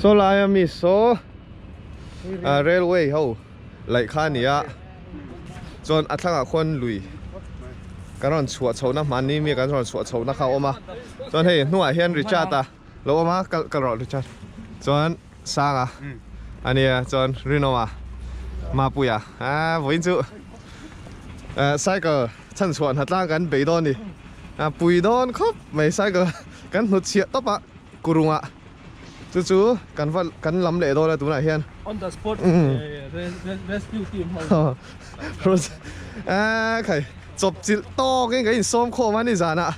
Saw laia mi saw railway ho laih kha a ni a chuan a thlangah khuan lui kan rawn chhuah chhohna hmanni mi kan rawn chhuah chhohna kha a awm a chuan hei hnungah hian Richard a lo awm a kal kal rawh Richard chuan Sanga a nia chuan Rinawma Mapuia ah vawiin chu cycle chhan chhuah hna tlang kan bei dawn a ni a pui dawn khawp mai cycle kan hnut chhiah tawp a kurungah chu chu kan va kan lam leh dawn a tunah hian On the spot rescue team ho a khai chawp chilh tawkin kan insawm khawm a ni zanah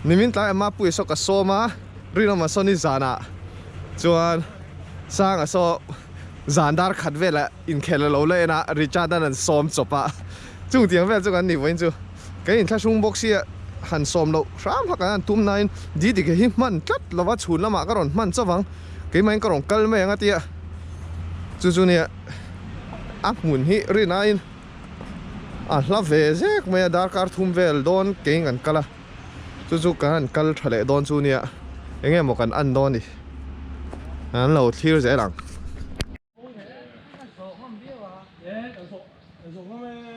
nimin tlaiah Mapuia saw ka sawm a Rinawma saw ni zanah chuan Sanga saw zan dar khat velah inkhel a lo la en a Richard an an sawm chawp a chung tiang vel chu kan ni vawiin chu kan inthlahrung bawk sia han sawm loh hram kha kan han tum nain Didi ke hi hman tlat lova chhun lamah ka rawn hman chauh ang keimah in ka rawn kal mai ang a tia chu chu nia a hmun hi rinaiin a hla ve zek mai a darkar thum vel dawn keiin kan kal a. Chu chu kan han kal tha leh dawn chu nia eng nge maw kan an dawn ni an lo thlir zel ang.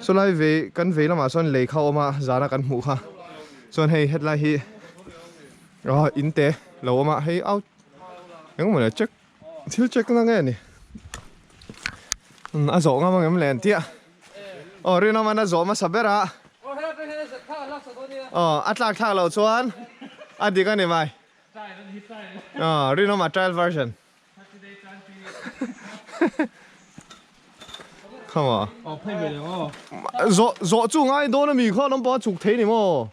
Chulai vei kan vei lamah chuan lei kha a awm a zana kan hmuh kha chuan hei hetlai hi ah in te lo awm a hei out eng emaw le check thil check na nge ni a zawh ngam angem le an tia aw rinawm a zawh hmasa ber a aw a tlak thlak loh chuan a dik a ni mai aw rinawm a trial version come on zawh zawh chu ngai dawn a mi khaw lampang a chhuk thei ni maw.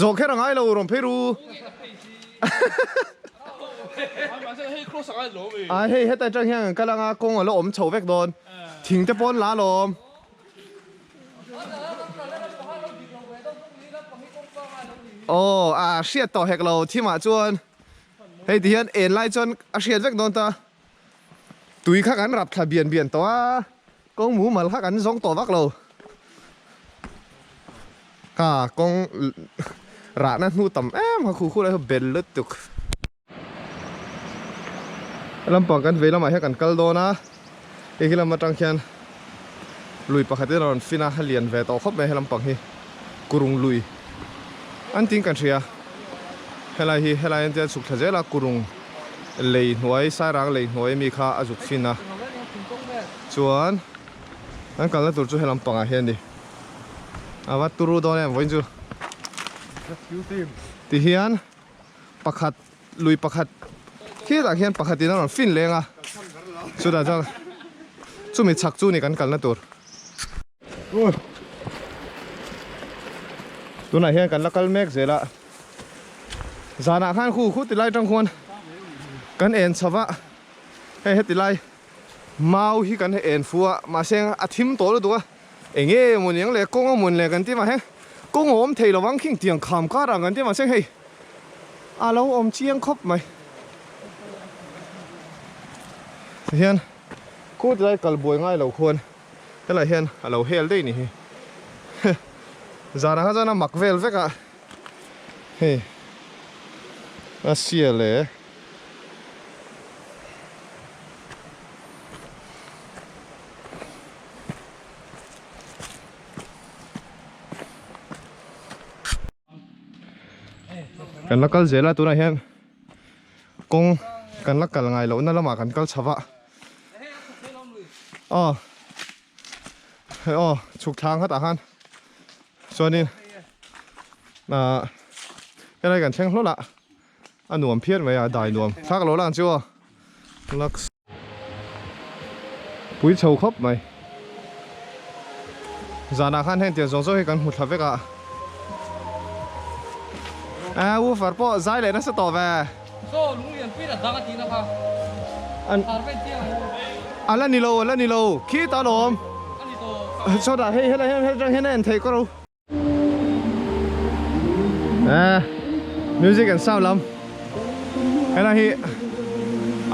Zawh kher a ngai lo rawn phei ru. A hei heta atang hian kan kal anga kawng a la awm chho vek dawn. Thing te pawh an la alawm. Aw a hriat tawh hek lo thimah chuan hei ti hian en lai chuan a hriat vek dawn ta. Tui kha kan rap thla bian bian tawh a. Kawng mumal kha kan zawng tawh vak lo. Kha kawng rahna hnu tam em kha khu khu lai kha bel lutuk. Lampang kan vei lamah hian kan kal dawn a, hei khi lam atang khian lui pakhat in a rawn fin a, a lian ve tawh khawp mai he lampang hi kurung lui an tiin kan hria. Helai hi helai an tia chhuk thla zel a kurung lei hnuai sairang lei hnuai ami kha a zuk fin a. Chuan kan kalna tur chu helam pangah hian a ni. A va turu dawn em vawiin chu. Ti hian pakhat lui pakhat khitah khian pakhat in a rawn fin leng a. Chutah chuan chumi chhak chu ni kan kalna tur. Tunah hian kan la kal mek zel a. Zanah khan khu khu ti lai tang khuan kan en chho va. Hei heti lai mau hi kan en fu a mahse a thim tawh lutuk a eng nge maw niang le kawng a mawn le kan ti mahse kawng a awm thei lo vang khing tiang kham kar ang kan ti mahse hei a lo awm chiang khawp mai tihian khu tilai kal buai ngai lo khuan helai hian a lo hel daih ni hi zan ah kha chuan a mak vel vek a hei a sial e. Kan la kal zel a tunah hian kawng kan la kal ngai lohna lamah kan kal chho a aw hei aw chhuk thlang khatah khan chuanin ah helai kan thleng hlawlh a. A nuam phian mai a, dai nuam thlak lo lang chu aw. Lux. Pui chho khawp mai. Zanah khan heng tiang zawng zawng hi kan hmu thla vek a. A woofer pawh zai leh nasa tawh ve. Saw lung lian pui la dang a tihna kha. An A la ni lo, a la ni lo. Khitah alawm. A ni tawh. Sawtah hei helai hian hei atang hian a en theih kawr o. Eh music and sound lam helai hi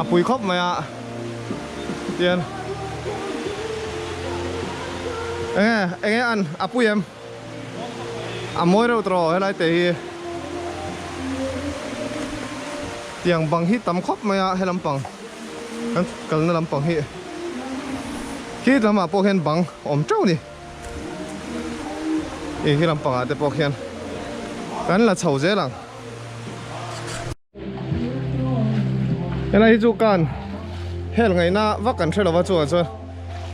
a pui khawp mai a tian enge enge an a pui em a mawi reuh tawh helai te hi. Tiang bang hi tam khawp mai a he lampang kan kalna lampang hi khi lamah pawh hian bang awm teuh a ni ih khi lampang ah te pawh khian kan la chho zel ang. Helai hi chu kan hel ngaihna vak kan hre lova chuan chuan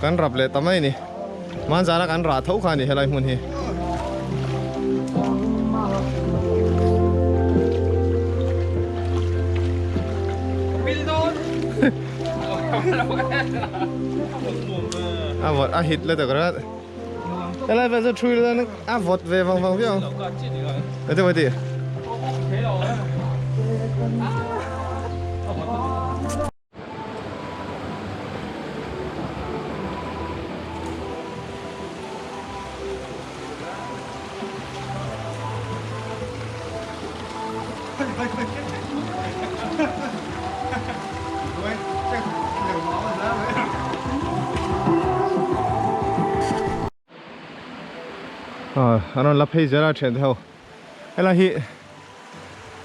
kan rap leh ta mai a ni. Hmanzana kan rah tho kha a ni helai hmun hi. A vawt a hit lutuk ringawt. Helai vel chu thui ila a vawt ve vang vang viau ang. Ati maw ti? An rawn la phei zel a thian te ho helai hi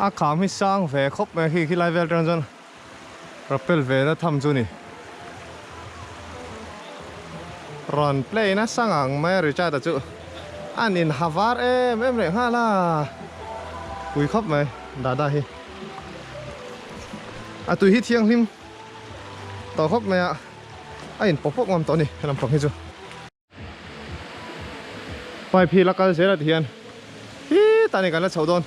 a kham hi sang ve khawp mai a khi khilai vel atang chuan rappel ve na tham chu ni rawn play nasa ngang mai a Richard a chu an in ha var em em leh nghal a pui khawp mai dada hi a tui hi thianghlim tawh khawp mai a a in pawp pawp ngam tawh a ni he lampang hi chu. Pipe hi la kal zel a ti hian heta ni kan la chhoh dawn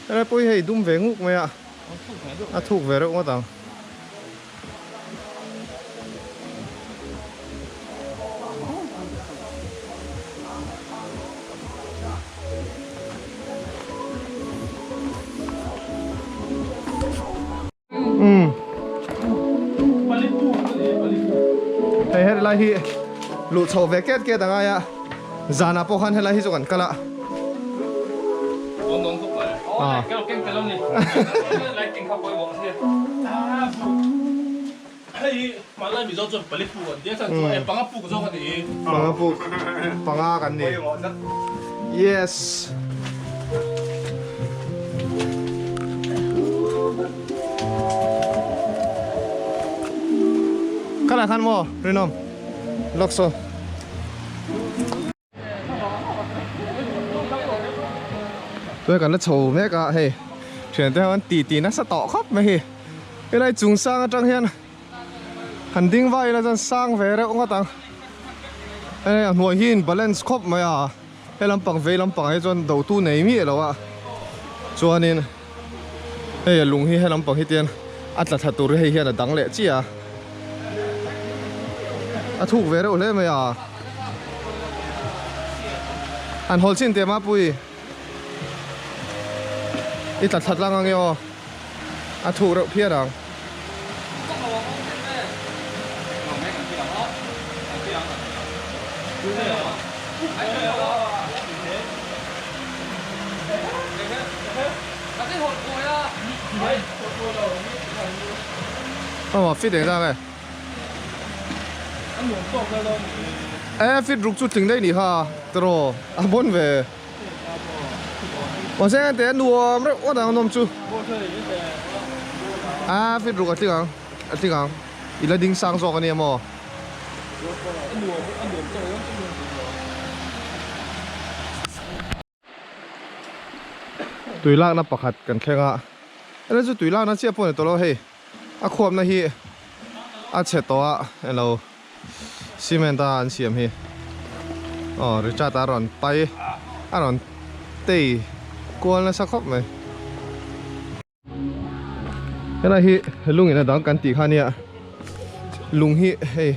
helai pawh hi hei dum ve nguk mai a a thuk ve reuh ngawt ang. Umm hei helai hi luh chho ve ket ket a ngai a zanah pawh khan helai hi chu kan kal a panga puk panga kan ni yes. Khalai khan maw Rinawm lawk saw. Tunah kan la chho mek a hei thiante ho an ti ti nasa tawh khawp mai hi helai chung sang atang hian han ding vai ila chuan sang ve reuh ngawt ang hei a hnuai hi in balance khawp mai a. He lampang vei lampangah hi chuan do tu nei miah lo a, chuanin hei a lung hi he lampang hi tian a tla thla tur hi hei hian a dang leh chiah a, a thuk ve reuh hle mai a, an hawl chin teh mapui i tla thla tlang ange aw a thuk reuh phian ang. Aw fit eng zang e e fit ruk chu tling daih nih kha tiraw a bawn ve mahse engte a nuam reuh ngawt ang a nawm chu a fit ruk a tling ang a tling ang i la ding sang zawk a nia maw. Tui lakna pakhat kan thleng a helai chu tui lakna chiah pawh a ni tawh lo hei a khuapna hi a chhe tawh a elo cement a an siam hi aw Richard a rawn pai a rawn tei kual nasa khawp mai. Helai hi lung in a dang kan tih kha nia lung hi hei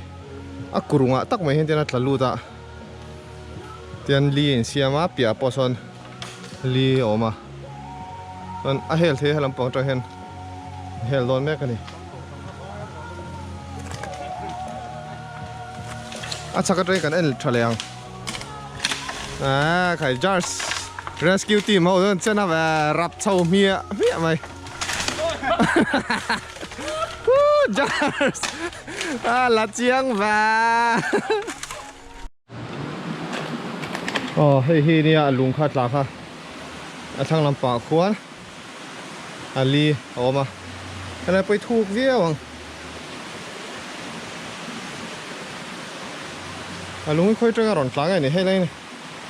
a kurungah tak mai hian tian a tla lut a tian li a insiam a piahah pawh sawn li a awm a chuan a hel thei a helampang atang hian a hel dawn mek a ni a chhak atangin kan en tha leh ang. Ah khai jars rescue team ho chuan chen a ve rap chho hmiah hmiah mai Woo jars a la chiang ve Aw hei hi nia lung kha tla kha a thlang lampangah khuan a li a awm a. Helai pawh hi thuk viau ang. A lung hi khawi atanga rawn tlang a ni hei lai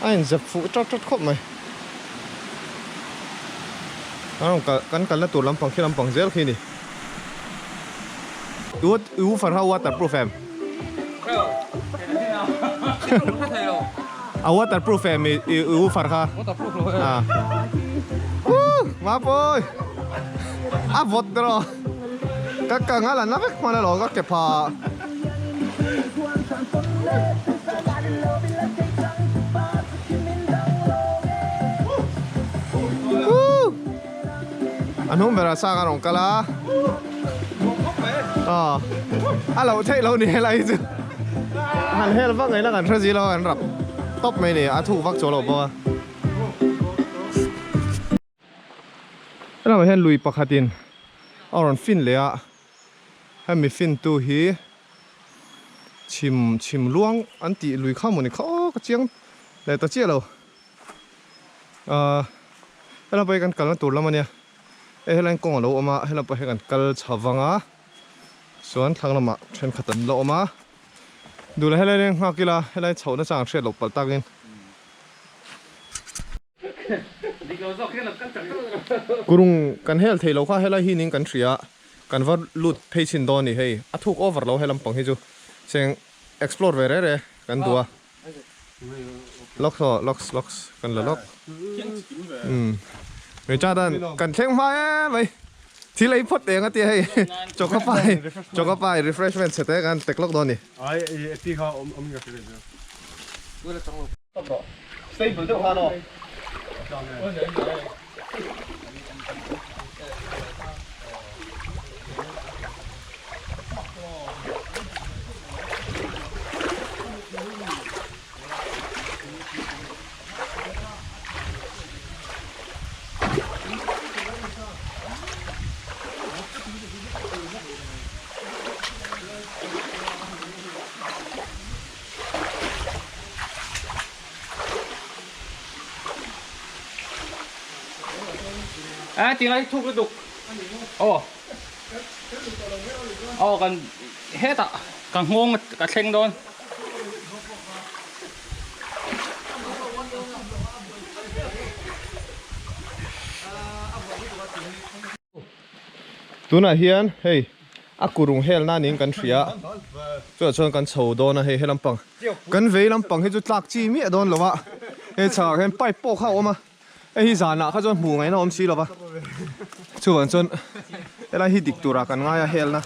a inzep fuh tat tat khawp mai. A rawn kal kan kalna tur lampang khi lampang zel khi a ni. I woofer kha waterproof em? A waterproof em i woofer kha? Waterproof lo e. Woo! Mapawi! A vawt rawh. Ka ka nga la na vek hman alawm ka ke pha. Woo! A hnung berah sang a rawn kal a. Aw a loh theih lo ni helai hi chu. Han hel vak ngaihna kan hre zilo a kan rap tawp mai ni a thuk vak chuang lo bawk a. Helamah hian lui pakhatin a rawn fin leh a, hemi fintu hi chhim chhim luang an tih lui kha maw ni kha aw ka chiang leh ta chiah lo. Ahh helam pawh hi kan kalna tur lam a nia hei helaiin kawng a lo awm a helam pawh hi kan kal chho vang a chuan thlang lamah thenkhat an la awm a duh leh helai leng nghak ila helai chhoh na chang hriat loh palh takin Kurung kan hel thei lo kha helai hi ning kan hria kan va lut phei chhin dawn a ni hei a thuk over lo helam pang hi chu seng explore ve rere kan duh a. Locks aw locks locks kan la lock umm Richard an kan thleng hma em mai thil ei phawt eng a tia hei choka pai choka pai refreshment chhe te kan tek lawk dawn a ni. Ai e ti kha awm awm ka hre ve Stable deuh khan aw. A ti ngai thuk lutuk aw aw kan hetah ka nghawng ka thleng dawn. Tunah hian hei a kurung hel nan in kan hria chutah chuan kan chho dawn a hei he lampang kan vei lampang hi chu tlak chi miah dawn lo a hei chhakah hian pipe pawh kha a awm a hei hi zanah kha chuan hmuh ngaihna a awm si lo va chuvang chuan helai hi dik turah kan ngai a helna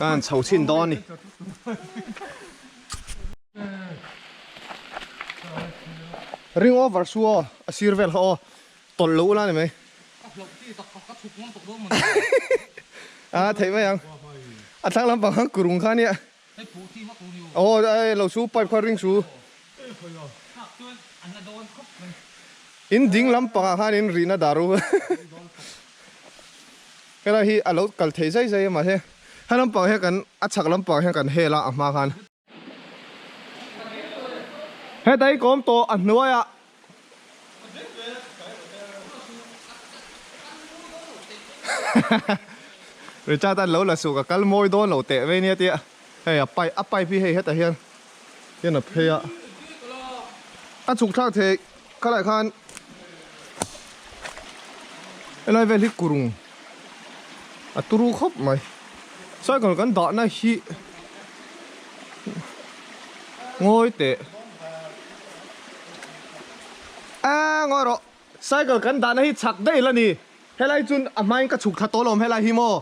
kan chho chhin dawn a ni. Ring over su aw a sir vel kha aw tawlh lo ula ni mai. A theih mai ang. A thlang lampang khan kurung kha nia. Aw ai lo su pipe kha ring su. In ding lampangah khan in rihna daru. Helai hi a lo kal thei zai zai a mahse he lampang hian kan a chhak lampang hian kan hel a a hma khan. Heta hi kawm tawh a hnuaiah. Richard an lo la suh ka kal mawi dawn lo teh vei nia tia hei a pipe a pipe hi hei hetah hian hian a phei a a chhuk thlak thei khalai khan helai vel hi kurung a turu khawp mai cycle kan dahna hi ngawi teh. A ngawi rawh cycle kan dahna hi chak daih la ni helai chun a hmain ka chhuk thla tawh lawm helai hi maw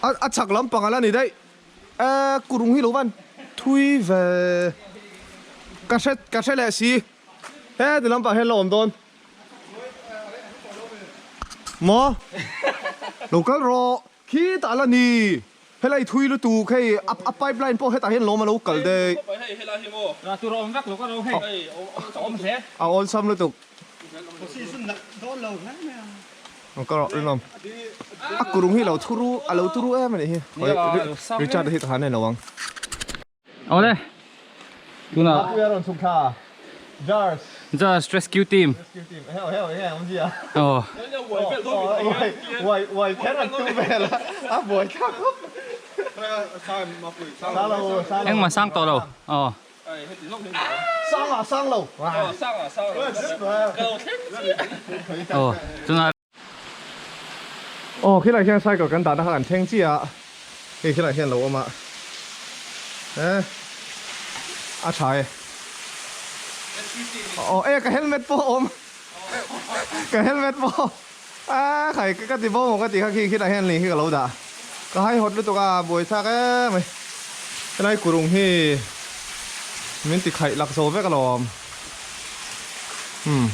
a a chak lampang ala ni daih e kurung hi lo van thui ve ka hre ka hre leh si heti lampang hian la awm dawn. Maw lo kal rawh khi tah la ni helai thui lutuk hei a pipe line pawh hetah hian lawm a lo kal daih a awlsam lutuk lo kal rawh rinawm a kurung hi lo thuru a lo turu em a nih hi Richard hi ka han en lo ang. Awle tunah Apuia rawn chhuk thla jars. Just rescue team. Rescue team. Heo heo nge awm zia. Aw. Uai uai kher an tum vel a. A buai thlak khawp. Sang lo sang lo. Engmah sang tawh lo. Aw. Sang ah sang lo. Aw. Chuna. Aw khilai hian cycle kan dahna kha kan thleng chiah a. Hei khilai hian lo awm a. Eh. A tha e. Aw e ka helmet pawh a awm. Ka helmet pawh a khai ka ti bo maw ka ti kha khi khilai hian lei hi ka lo dah. Ka hai hawt lutuk a buai thlak em mai. Helai kurung hi min ti khaih lak zo vek alawm. Umm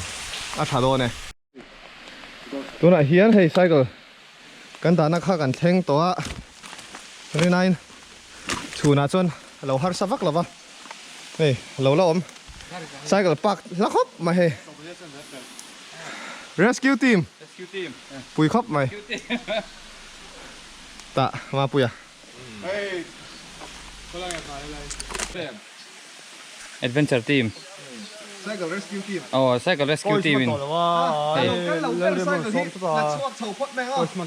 a tha dawn e. Tunah hian hei cycle kan dahna kha kan thleng tawh a, rinaiin chhunah chuan a lo harsa vak lo va, hei a lo la awm cycle park hla khawp mai hei rescue team pui khawp mai tah Mapuia. Adventure team. Cycle rescue team. Oh, cycle rescue team in.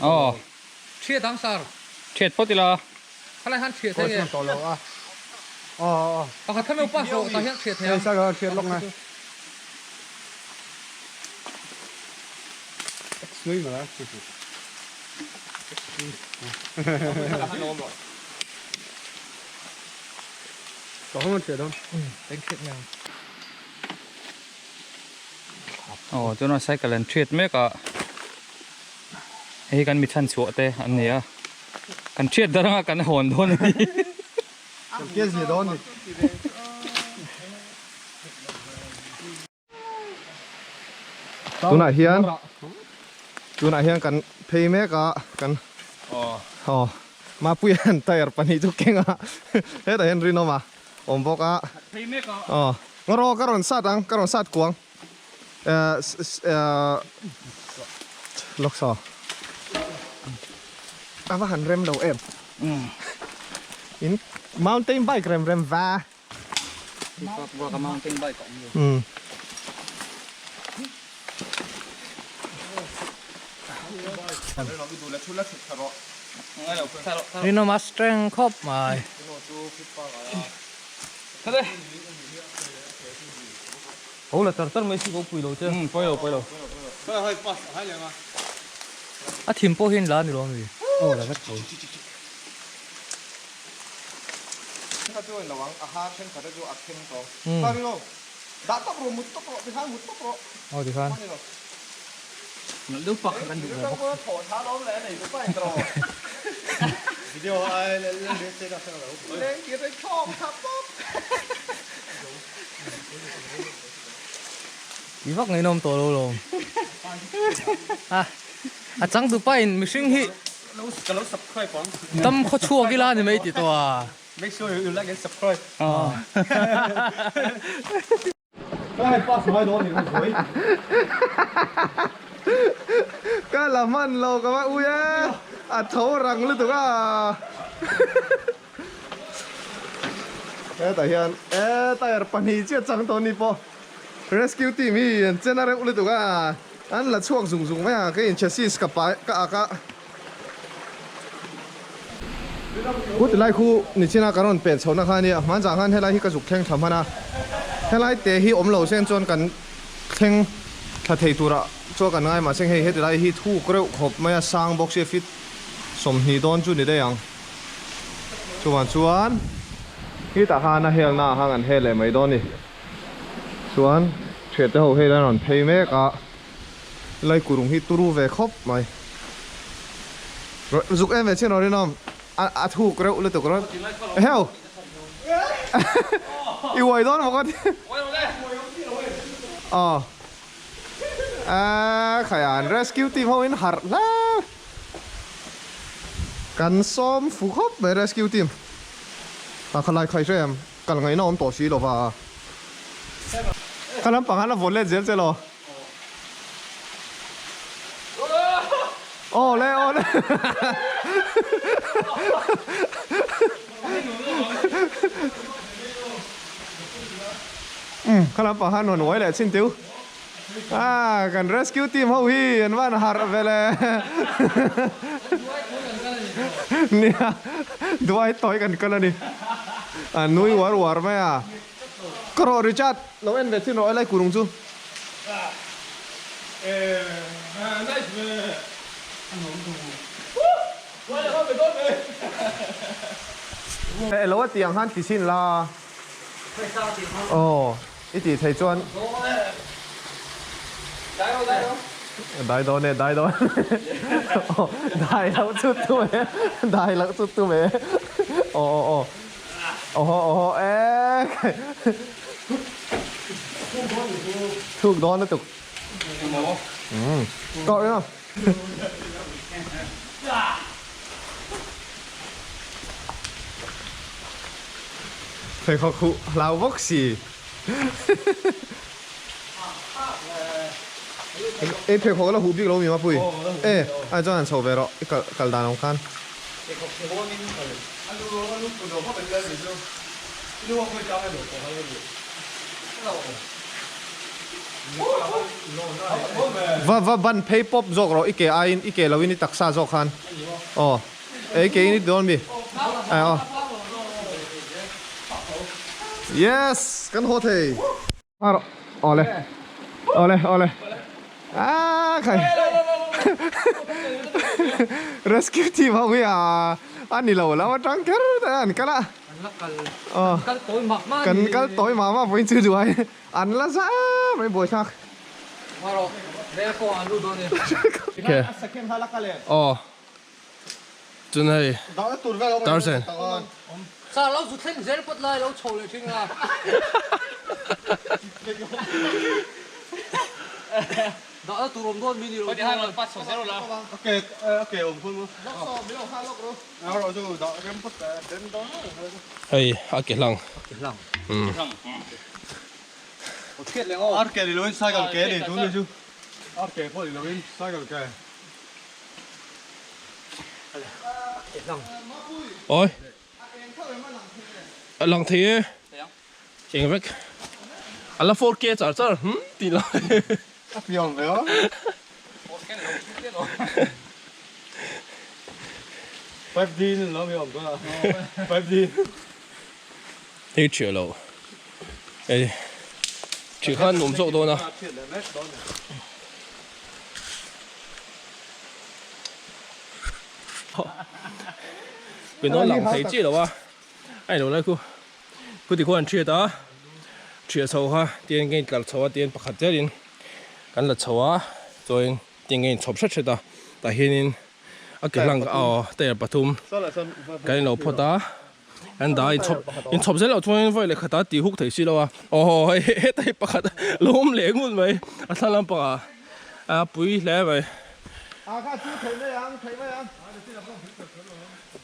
Oh. Thiat ang sir. Thiat phawt ila. Khalai han thiat thei nge. Pakhat kha meu pass rawh tah hian thiat thei ang. Aw chuan cycle an thiat mek a hei kan mi chhan chhuah te an ni a kan thiat dar anga kan hawn dawn a ni. Tunah hian tunah hian kan phei mek a kan aw Mapuia hian tyre pahnih chu keng a hetah hian rinawm a awm bawk a aw ngaw ka rawn sat ang ka rawn sat kuang eh lawk saw a va han rem lo em in mountain bike rem rem va. Rinawm a strength khawp mai. Ho la tar tar mai si ko pui lo che. Pawi lo pawi lo. A thim pawh hi an la ni lo ami? Aw la vek tho. Thenkhat chu a inlo ang, a ha thenkhat chu a khem tawng. Kha ring aw, dah tawp rawh, mut tawp rawh, tikhan mut tawp rawh. Aw tikhan. Hman ilo. Nalh deuh pak kan duh ve bawk. Tang thaw tha lawm leh a nei duh pain tawh. Video ai leh leh che ka hrang lo. Leng kir reng thlawk tha pawp. Ti vak ngaihnawm tawh lo lawm. A a changtupa in mihring hi Ka lo subscribe ang. Dam khaw chhuak ila ni mai ti tawh a. Make sure you like and subscribe. Ka la hman lo ka va ui e, a tho rang lutuk a. Hetah hian e tyre pahnih chiah chang tawh ni pawh rescue team hi an chen a reuh lutuk a. An la chhuak zung zung mai a, keiin chassis ka pai ka ak a. Khu tilai khu nichina ka rawn pen chhohna kha a nia, hmanzah khan helai hi ka zuk thleng thla hman a. Helai te hi awm lo sen chuan kan thleng thla thei turah chuan kan ngai mahse hei heti lai hi thuk reuh khawp mai a, sang bawk sia feet 20 dawn chu ni daih ang. Chuvang chuan khitah khan a helna ah khan kan hel leh mai dawn a ni. Chuan thiante ho hei an rawn phei mek a, helai kurung hi turu ve khawp mai. Zuk em ve chin rawh rinawm, a thuk reuh lutuk rawh. Eheu! I uai dawn maw ka ti. Aw. Aaa khaian rescue team ho in harh hle. Kan sawm fu khawp mai rescue team. A khalai khai hre em. Kal ngaihna awm tawh si lo va. Ka lampang han a vawn let zel che lo. Aw le aw le. Umm ka lampang han rawn uai leh chin tiu. Ah kan rescue team ho hi an van harh vel e. Nia duai tawi kan kal a ni. A nui uar uar mai a. Ka rawh Richard lo en ve chin rawh helai kurung chu. Elo a tih ang khan ti chhin la. Aw i tih theih chuan. Dai dawn e dai dawn aw dai loh chu tum e dai loh chu tum e aw aw aw awhaw awhaw e thuk dawn lutuk umm tawh reng a. Pheikhawk huh hlau bawk si. Ei pheikhawk la huh bik lo mi mapui. E ai chuan han chho ve rawh i kal kal dan ang khan. Va va ban phei pawp zawk rawh i ke aiin i ke loin i taksa zawk khan aw e i ke in i ti dawn mi ai aw yes kan haw thei rawh awle awle awle ah khai rescue team ho hi a ani lo lam atang kher te an kal a Kan kal tawi mah mah Kan kal tawi mah mah vawiin chu duai an la za mai buaithlak. Marawh rel kawngah an lut dawn e. Okay. Aw. Chun hei. Tarzan. Car lo zu thleng zel pawt lai lo chho leh thin nga. Dahna tur awm dawn mi ni lo chuan. Okay, okay, awm khun mu. Hei a ke hlang. Ar ke ni loin cycle ke ni tun ni chu. Ar ke pawh ni loin cycle ke. Oi. A lang thei e. Eng vek. A la 4K char char hm tih lai. A piang ve a. 4K ni lo 2K lo. 5D ni lo mi awm dawn a. 5D. Hei thiah lo. Ei thiah khan nuam zawk dawn a. Pinaw lang thei chiah lo a. A ilo lai khu khuti khuan an thiat a thiah chho kha tiang ka intlar chho a tiang pakhat zelin kan la chho a chuan tiang ka inchhawp hret hret a tah hianin a ke hlang aw tyre pathum kan inlo phawt a kan dah a inchhawp inchhawp zel loh chuan vawi leh khat a tih huk thei si lo a aw hei heta hi pakhat lo awm leh ngut mai a thla lampangah a pui hle mai.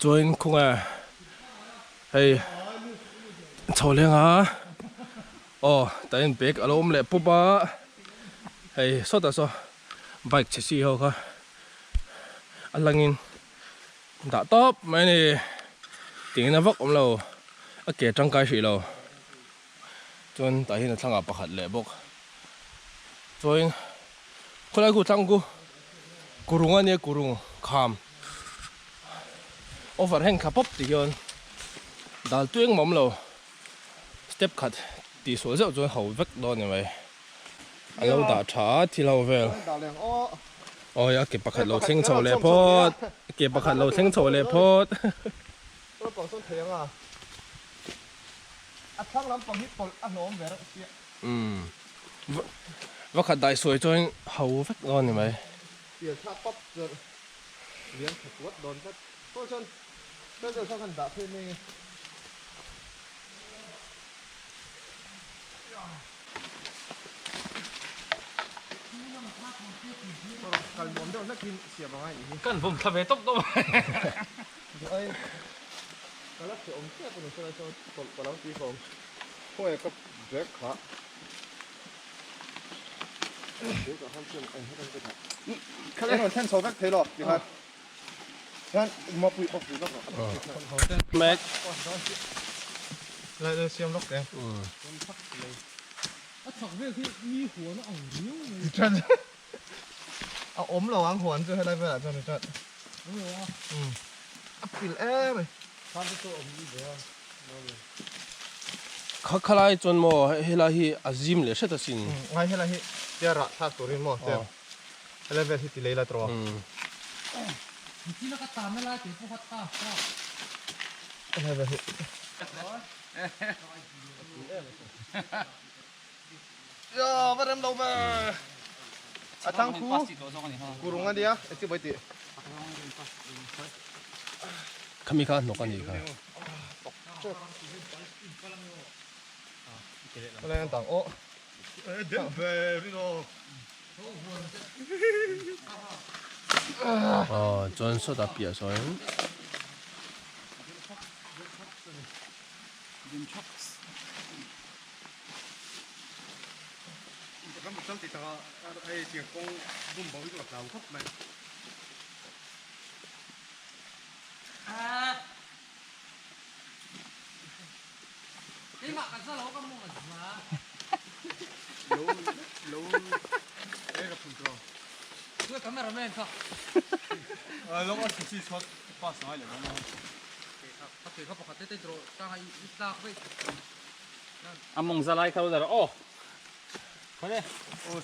Chuan khawnge hei chho leng a aw tah hian bag alo awm leh pup a hei sawtah saw bike chhe si ho kha a langin dah tawp mai a ni tingin a vak awm lo a ke tangkai hrih lo chuan tah hian a thlangah pakhat leh bawk chuan khawlai khu thlang khu kurung a nia kurung kham. Over heng thla pawp ti hian dal tui engmah awm lo step khat tih sual zeuh chuan ho vek dawn ni mai an lo dah tha a thil ho vel awi a ke pakhat lo thleng chho leh phawt a ke pakhat lo thleng chho leh phawt. Umm va khat dai suai chuan ho vek dawn ni mai. Lian tha tuat dawn tlat. Sawi chuan Treasure kha kan dah phei mai nge. Kal nuam deuh hlek in siam angai nih hi. Kan vawm thla ve tawp tawp mai. Duh ai ka la hre awm chiah pawh ni sela chuan tawlh ka lo ti khawm. Khawnge ka bag kha. A awm lo ang huan chu helai velah chuan Richard. Umm a pil em mai. Kha khalai chuan maw helai hi a zim leh hret asin. Ngai helai hi tia rah thlak turin maw tia helai vel hi ti lei la tawh a. Helai vel hi. Ia va rem lo ve. A thlang khu kurung a nia e chi bai tih. Khami kha hnawk a nih kha. Helai an tang aw. Aw chuan sawtah piah sawn. A mawng za lai kha lo dar aw khaw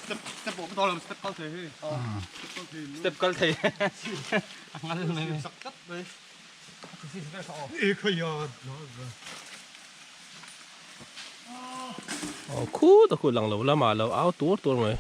Step step pawh dawn lo step kal thei hei step kal thei a ngal mai mai sak tlat mai e khawi a Aw khut a khut lang lo lamah lo au tur tur mai.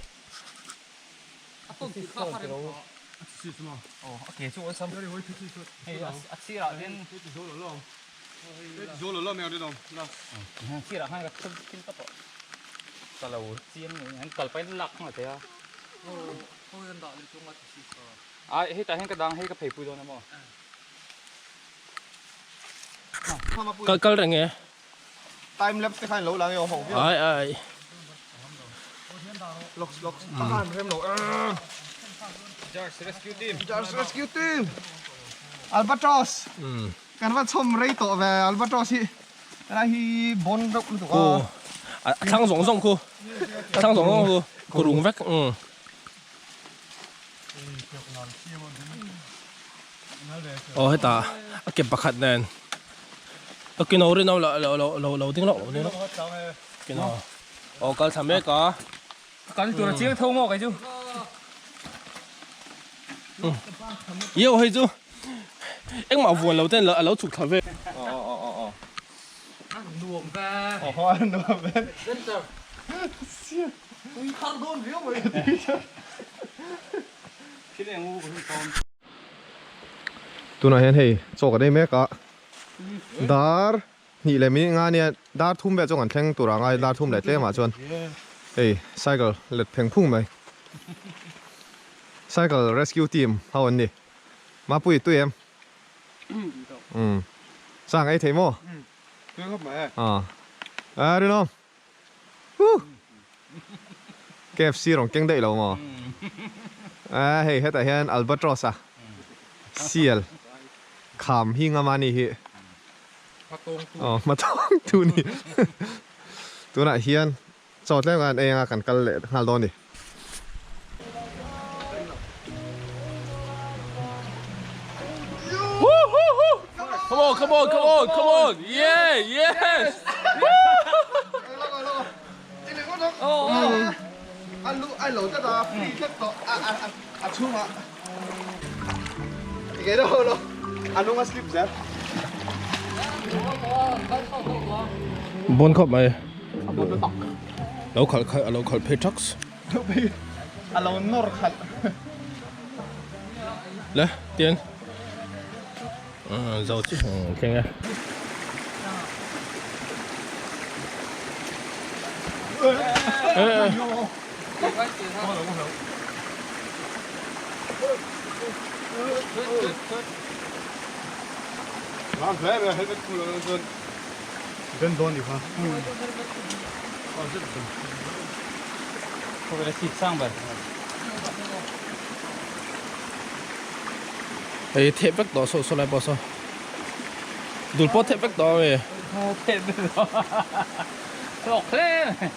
Kal kal reng e. Time lapse te khan lo lang e aw ho viau. Ai ai. Locks locks a khan rem lo. Jars rescue team. Jars rescue team. Albatross. Kan va chhawm rei tawh ve Albatross hi. Helai hi bon deuh lutuk a. A thlang zawng zawng khu. A thlang zawng zawng khu. Kurung vek. Aw heta a ke pakhat nen a kino rin lo lo lo lo lo ding lo lo ding lo kino aw kal thla mek a kal tur a chiang tho maw kei chu yêu hei chu engmah vuan lo ten a lo chhuk thla ve nuam ve aw nuam ve tui thar dawn viau mai Tunah hian hei chaw kan ei mek a, dar hnih leh minute nga nia dar thum vel chu kan thleng tur ang a, dar thum leh tlemah chuan hei cycle let pheng phung mai cycle rescue team ho an ni Mapui tui em umm sang ei thei maw a rinawm. Huh! KFC rawn keng daih lo maw? A hei hetah hian Albatross a sial kham hi ngam a ni hi. Aw hmatawng tu ni. Tunah hian chaw tlem khan ei anga kan kal leh nghal dawn a ni. Come on, come on, come on, come on. Yeah, yes. Bon khawp mai. Lo khalh khalh a lo khalh phei thaks. A lo nawr khalh. Le tian zo chi thleng e. Hei theh vek tawh saw saw lai pawh saw dul pawh theh vek tawh a mi. Theh vek tawh hlawk hle mai.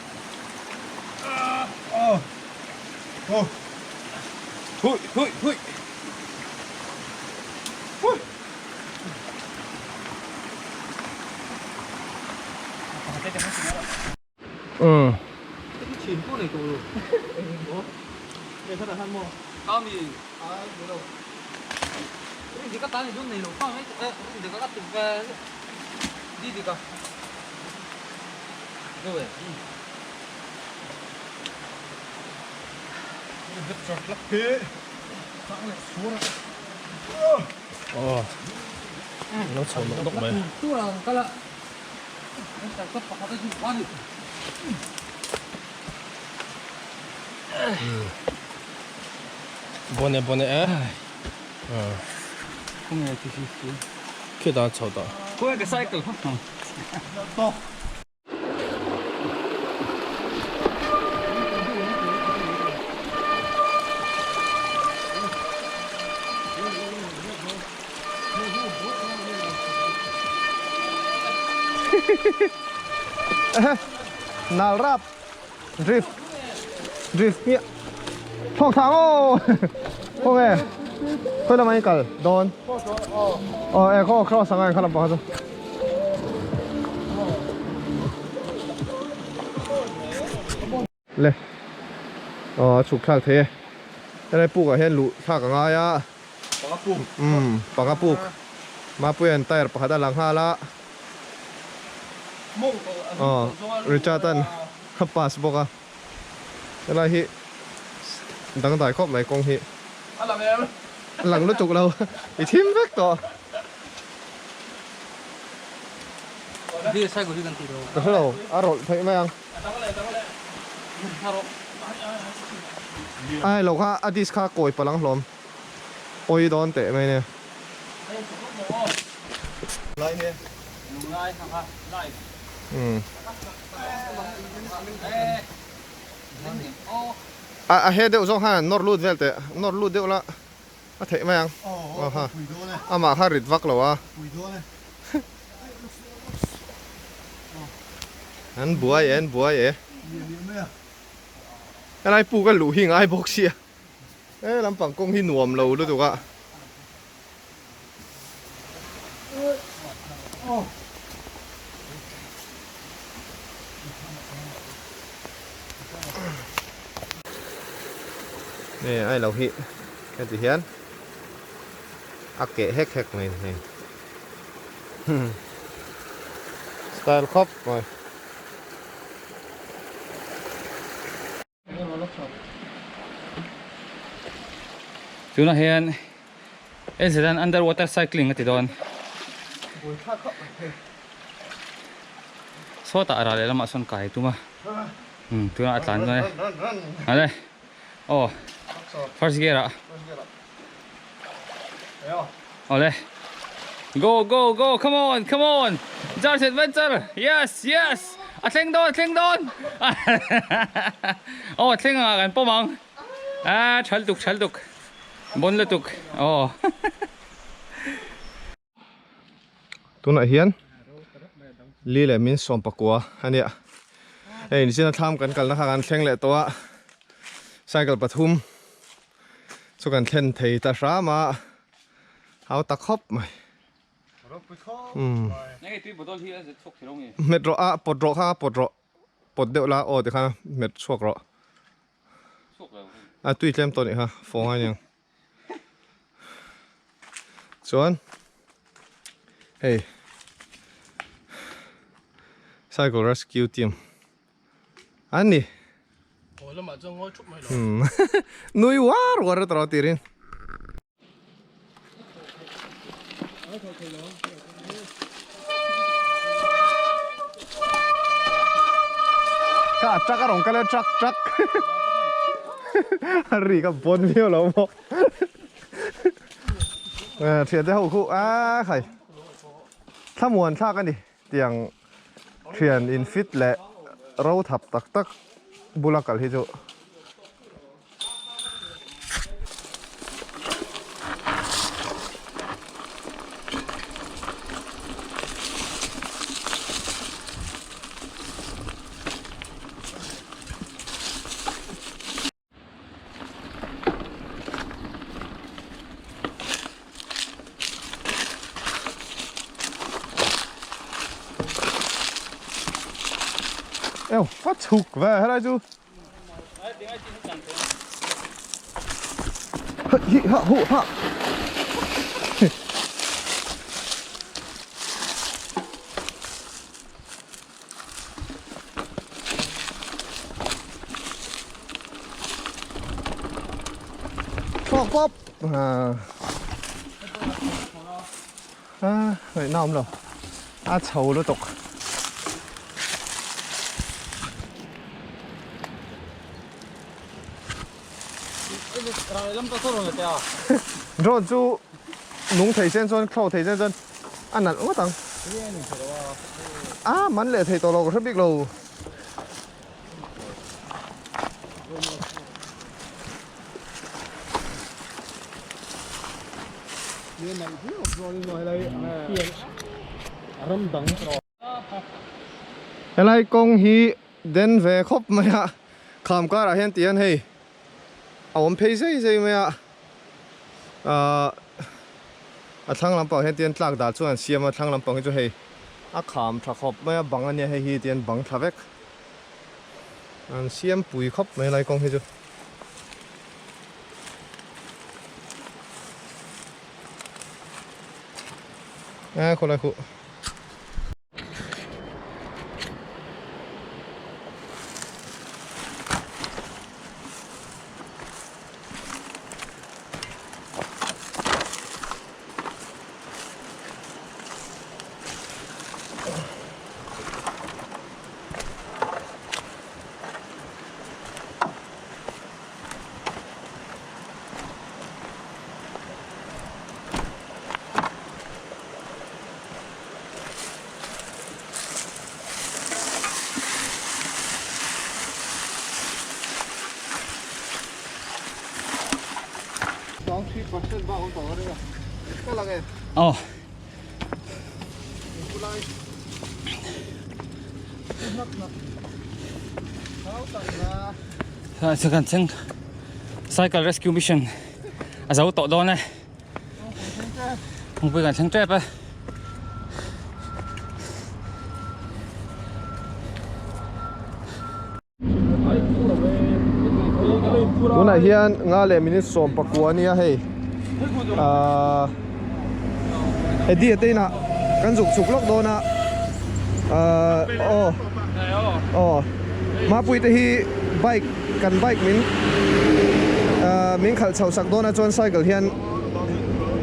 Hui hui hui. Hui. Ừ. Ờ. Nó chho nawk nawk mai. Bone bone e. Khi ta chho ta. Khawi ka cycle kha. Nal rap drift drift nge thawk thang aw khaw nge khawi lamah in kal dawn aw e khaw cross anga in kha lampang kha chu le aw a chhuk thlak thei e helai puk ah hian luh thlak a ngai a umm panga puk Mapuia'n tyre pakhat a la nghal a aw Richard an a pass bawk a helai hi dangdai khawp mai kawng hi a lang lutuk lo i thim vek tawh. Ka hre lo a rawlh theih mai ang. Ai lo kha a disc kha kawi palang hlawm pawi dawn teh mai nia. A he deuh zawng khan nawr lut vel teh nawr lut deuh la a theih mai ang aw ha amah kha rit vak lo a an buai e an buai e helai puk a luh hi ngai bawk sia he lampang kawng hi nuam lo lutuk a. Nge ai lo hi heti hian a keh hek hek mai ni style khawp mai. Tunah hian NZ-an underwater cycling a ti dawn. Sawtah ral leh lamah sawn kai a tum a. Umm tunah a tlan dawn e. Ale. Aw. First gear ah. Awle. Go go go come on come on. Jars adventure. Yes yes. A thleng dawn a thleng dawn. Aw a thleng anga kan pawm ang. Ah thal tuk thal tuk. Bon lutuk. Aw. Tunah hian li leh min sawm pakua a nia hei nichina thlam kan kalna kha kan thleng leh tawh a cycle pathum chu kan thlen thei ta hram a hau ta khawp mai hmet rawh a pawt rawh kha pawt rawh pawt deuh la aw tikhan hmet chhuak rawh a tui tlem tawh a nih kha fawng a niang. Chuan hei cycle rescue team an ni nui war war a tawh tirin. Ka truck a rawn kal a truck truck a ri ka bawn viau lo maw thian te ho khu a khai thlamuan thlak a ni tiang thian in fit leh ro thap tak tak bula kal hi chu. Va chhuk ve helai chu. Hi ha hu ha. Pop pop. À. À, vậy nó không đâu. A chho lutuk. Drone chu nung thei sen chuan thlo thei sen chuan a nalh ngawt ang. A man leh thei tawh lo ka hre bik lo. Helai kawng hi den ve khawp mai a, kham karah hian ti hian hei a awm phei zei zei mai a, ahh a thlang lampang hian ti hian tlak dah chuan an siam a, thlang lampang hi chu hei a kham tha khawp mai a, bang a nia hei hi ti hian bang thla vek an siam pui khawp mai helai kawng hi chu. A khawlai khuh. Aw. Kan thleng cycle rescue mission a zo tawh dawn e. Kawngpui kan thleng tep e. Tunah hian nga leh minute 19 a nia hei ahh Eddie a te inah kan zuk chhuk lawk dawn a ahh aw aw Mapui te hi bike kan bike min ahh min khalh chhoh sak dawn a chuan cycle hian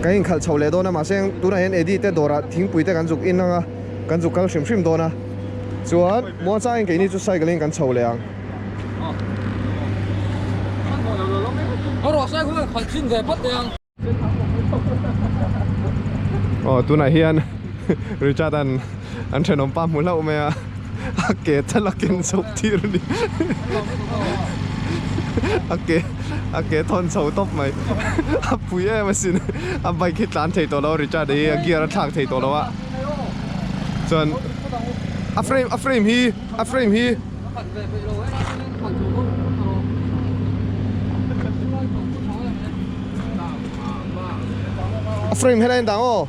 kan inkhalh chhoh leh dawn a mahse tunah hian Eddie te dawrah thingpui te kan zuk in ang a kan zuk kal hrim hrim dawn a. Chuan muangchangin keini chu cycle in kan chho leh ang. Aw tunah hian Richard an an thenawm pa hmu hlauh mai a, a ke thal a ken chho tir a ni. A ke a ke thawn chho tawp mai. A pui em asin. A bike hi tlan thei tawh lo Richard a hi a gear a thlak thei tawh lo a. Chuan a frame a frame hi a frame hi a frame helai an dang aw.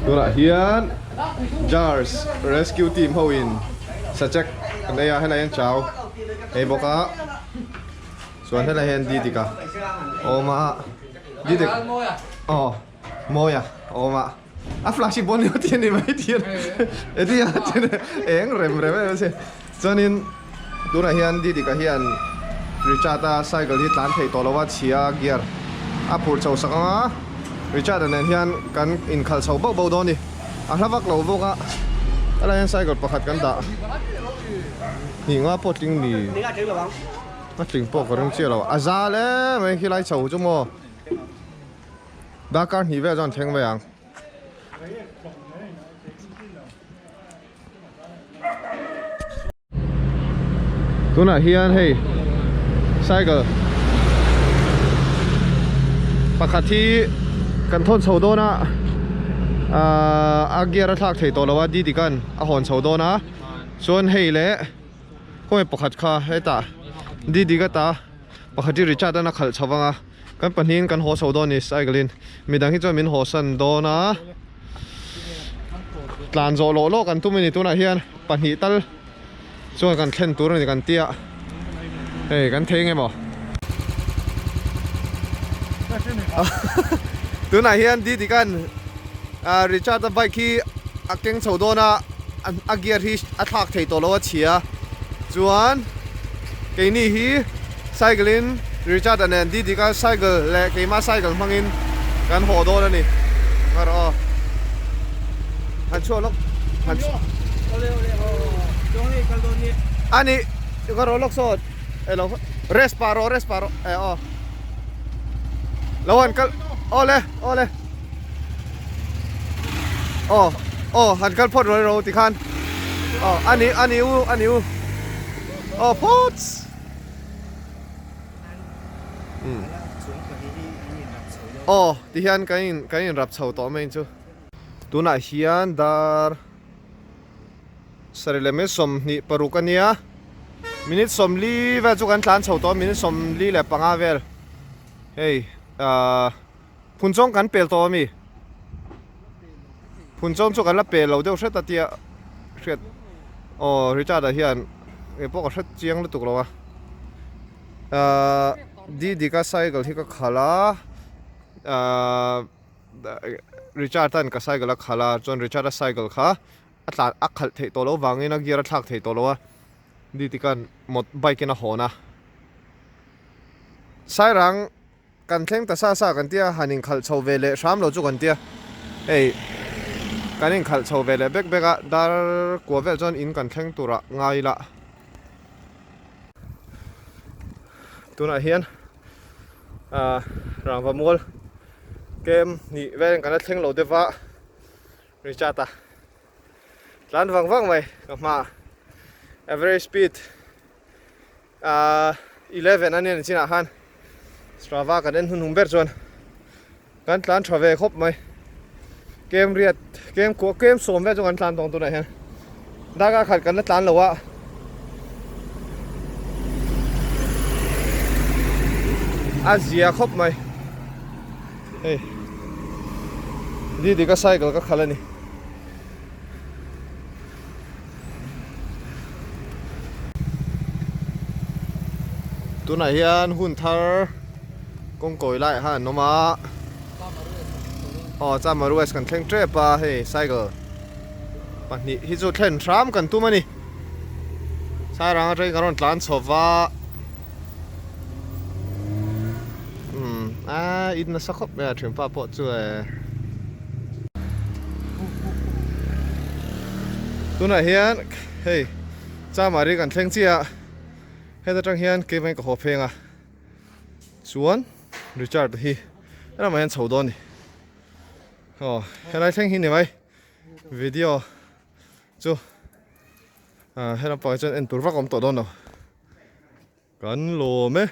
Tunah hian Jars Rescue Team ho in sachek an ei a helai hian chau ei bawk a chuan helai hian Didik a awm a Didik aw Mawia a awm a a flash hi bawn lio tih a ni mai tih a ni eng rem rem em a che chuanin Tunah hian Didika hian Richard-a cycle hi tlan theih tawh lo a, chhia gear a phurh chho sak ang a, Richard-a nen hian kan inkhalh chho bauh bauh dawn a ni. A hla vak lo bawk a, helai hian cycle pakhat kan dah hnih nga pawh tling ni, a tling pawh ka ring chiah lo, a zal em mai khilai chho chu maw, darkar hnih vel chuan thleng mai ang. Tunah hian hei cycle pakhat hi kan thawn chho dawn a ahh a gear a thlak thei tawh lo a Didikan a hawn chho dawn a chuan hei leh khawnge pakhat kha hetah Didika ta. Pakhat hi Richard an a khalh chho vang a, kan pahnihin kan haw chho dawn a ni cycle in. Midang hi chuan min haw san dawn a, tlan zawh lawh lawh kan tum a ni tunah hian pahnih tal chuan kan thlen tur a ni kan tia. Hei kan thei nge maw? Tunah hian Didi khan Richard a bike hi a keng chho dawn a, a gear hi a thlak thei tawh lo a chhia chuan keini hi cycle in Richard a nen Didi kha cycle leh keimah cycle hmangin kan haw dawn a ni ngar aw han chhuah lawk han a ni ngar aw lawk saw elo rest pah rawh rest pah rawh e aw lo han kal awle awle. Aw aw han kal phawt rawh ro tikhan aw ani ani u ani u aw phawt aw tihian kan in kan in rap chho tawh mai chu tunah hian dar sarih leh minute 26 ania minute 40 vel chu kan tlan chho tawh minute 45 vel hei ahh. Phunchawng kan pel tawh ami? Phunchawng chu kan la pel lo deuh hret a tia hriat aw Richard-a hian kei pawh ka hret chiang lutuk lo a. Ahh Didika cycle hi ka khalh a, ahh Richard-a'n ka cycle a khalh a, chuan Richard-a cycle kha a tlan a khalh theih tawh loh vangin a gear a thlak thei tawh lo a, Didika'n mot bike in a hawn a. Sairang. Kan thleng ta sa sa kan tia, han inkhalh chho ve leh hram lo chu kan tia. Hei kan inkhalh chho ve leh bek bek a, dar kua vel chuan in kan thleng turah ngai ila. Tunah hian ah rangva mual kem hnih velin kan la thleng lo deuh va, Richard a tlan vang vang mai ka hmaah average speed. Ahh 11 a nia ni chinah khan Strava kan en hunhung ber chuan kan tlan tha ve khawp mai kem riat kem kuah kem sawm vel chu kan tlan tawng tunah hian darkar khat kan la tlan lo a a zia khawp mai hei Didi ka cycle ka khalh a ni. Tunah hian hun thar kawng kawi laiah khan an awm a aw Chamaru west kan thleng tep a hei cycle pahnih hi chu thlen hram kan tum a ni Sairang atangin kan rawn tlan chho va umm a in nasa khawp mai a thianpa pawh chu e. Tunah hian hei Chamari kan thleng chiah a, heta tang hian keimah in ka haw pheng a, chuan Richard hi helamah hian chho dawn a ni. Aw helai thleng hi ni mai video chu ah helam pangah chuan en tur vak a awm tawh dawn lo. Kan lawm e.